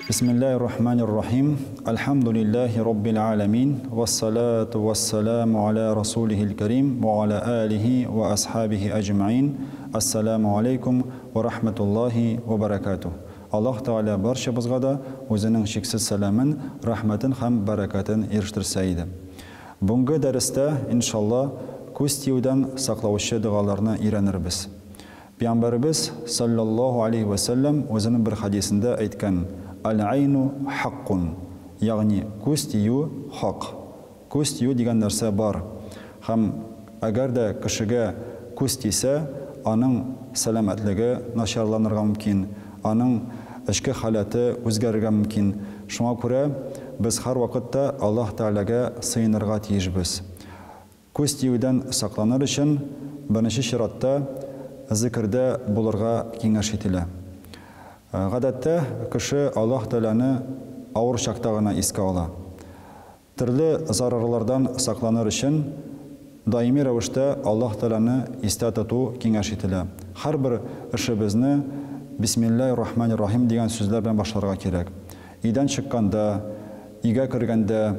Бисмиллаһир рахманир рахим. Әлхәмдүлиллаһи раббил аламин. Вассалату вассаламу аля расулихил карим ва аля алихи ва асхабихи аҗмаин. Ассаламу алейкум ва рахматуллаһи ва баракатуһ. Аллаһ Тәгалә барчабызга да үзенең чиксез сәламен, рәхмәтен һәм бәрәкәтен ирештерсә иде. Бүгенге дәрестә, иншалла, күз тиюдән саклаучы догаларны өйрәнербез. Пәйгамбәребез, салләллаһу алейһи вә сәлләм, үзенең бер хәдисендә әйткән, Әл-гайну хаккун, ягъни күз тию хак. Күз тию дигән нәрсә бар. Һәм әгәр дә кешегә күз тисә, аның сәламәтлеге начарланырга мөмкин, аның эчке халәте үзгәрергә мөмкин. Шуңа күрә без һәрвакыт та Аллаһ Тәгаләгә сыенырга тиешбез. Күз тиюдән сакланыр өчен, беренче чиратта, зекердә булырга киңәш ителә. Гадәттә, кеше Аллаһ Тәгаләне авыр чакта гына искә ала. Төрле зарарлардан сакланыр өчен, даими рәвештә Аллаһ Тәгаләне истә тоту киңәш ителә. Һәрбер эшебезне Бисмиллаһир-рахманир-рахим дигән сүзләр белән башларга кирәк. Өйдән чыкканда, өйгә кергәндә,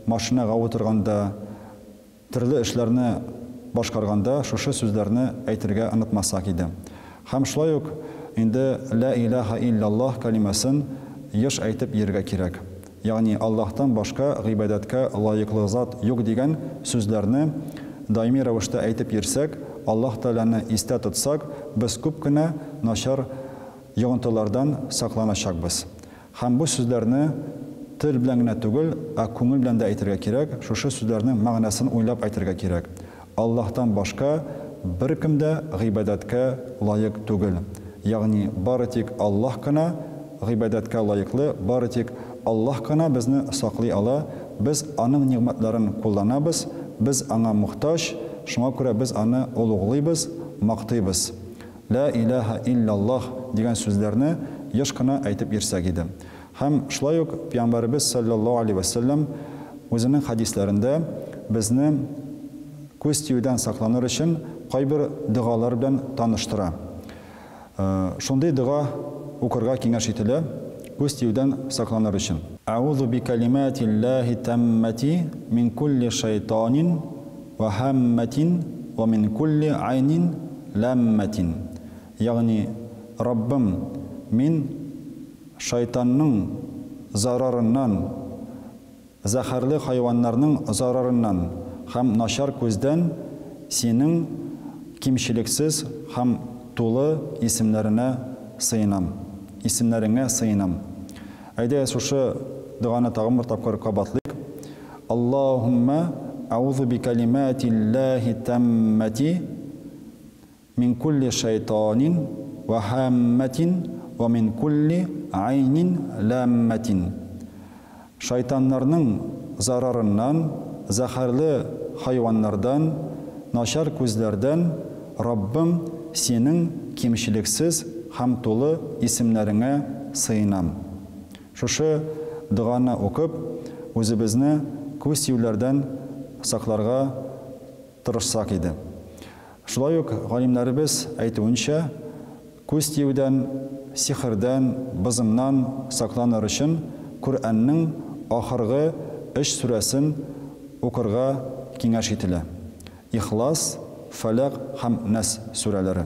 машинага утырганда, төрле эшләрне башкарганда шушы сүзләрне әйтергә онытмасак иде. Һәм шулай ук инде Лә илаһа илляллаһ кәлимәсен еш әйтеп йөрергә кирәк. Ягъни Аллаһтан башка гыйбадәткә лаеклы зат юк дигән сүзләрне даими рәвештә әйтеп йөрсәк, Аллаһ Тәгаләне истә тотсак, без күп кенә начар йогынтылардан сакланачакбыз. Һәм бу сүзләрне тел белән генә түгел, ә күңел белән дә әйтергә кирәк, шушы сүзләрнең мәгънәсен уйлап әйтергә кирәк. Аллаһтан башка беркем дә гыйбадәткә лаек түгел. Ягъни бары тик Аллаһ кына гыйбадәткә лаеклы, бары тик Аллаһ кына безне саклый ала, без Аның нигъмәтләрен кулланабыз, без Аңа мохтаҗ, шуңа күрә без Аны олуглыйбыз, мактыйбыз. Лә иләһә илляллаһ дигән сүзләрне еш кына әйтеп йөрсәк иде. Һәм шулай ук Пәйгамбәребез салләллаһу алейһи вә сәлләм үзенең хәдисләрендә безне күз тиюдән сакланыр өчен кайбер догалар белән таныштыра. Шундый дога укырга киңәш ителә күз тиюдән сакланыр өчен. Әгъузу бикәлимәтиллаһи таммәти мин кулли шайтанин Вә һәммәтин вә мин кулли гайнин ләммәтин. Ягъни, Раббым, мин шайтанның зарарыннан, зәһәрле хайваннарның зарарыннан һәм начар күздән Синең кимчелексез һәм тулы исемнәренә сыенам, исемнәреңә сыенам. Әйдәгез, шушы доганы тагын бер тапкыр кабатлыйк. Аллаһуммә әгъузу бикәлимәтиллаһи таммәти мин кулли шайтанин вә һаммәтин вә мин кулли гайнин ламмәтин. Шайтаннарның зарарыннан, зәһәрле хайваннардан, начар күзләрдән, Раббым, Синең кимчелексез һәм тулы исемнәреңә сыенам. Шушы доганы укып, үзебезне күз тиюләрдән сакларга тырышсак иде. Шулай ук галимнәребез әйтүенчә, күз тиюдән, сихердән, бозымнан сакланыр өчен Коръәннең ахыргы өч сүрәсен укырга киңәш ителә, Ихлас, Фәләкъ һәм Нәс сүрәләре.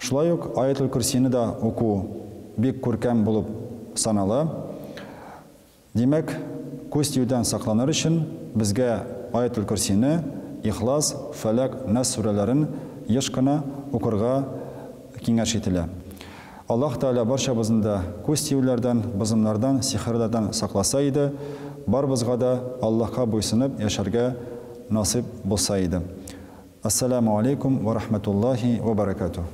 Шулай ук Аятел-Көрсине дә уку бик күркәм булып санала. Димәк, күз тиюдән сакланыр өчен безгә Аятел-Көрсине, Ихлас, Фәләк, Нәс сүрәләрен еш кына укырга киңәш ителә. Аллаһ Тәгалә барчабызны да күз тиюләрдән, бозымнардан, сихерләрдән сакласа иде, барыбызга да Аллаһка буйсынып яшәргә насыйп булса иде. Әссәләмү алейкум вә рахмәтуллаһи вә бәрәкәтүһ.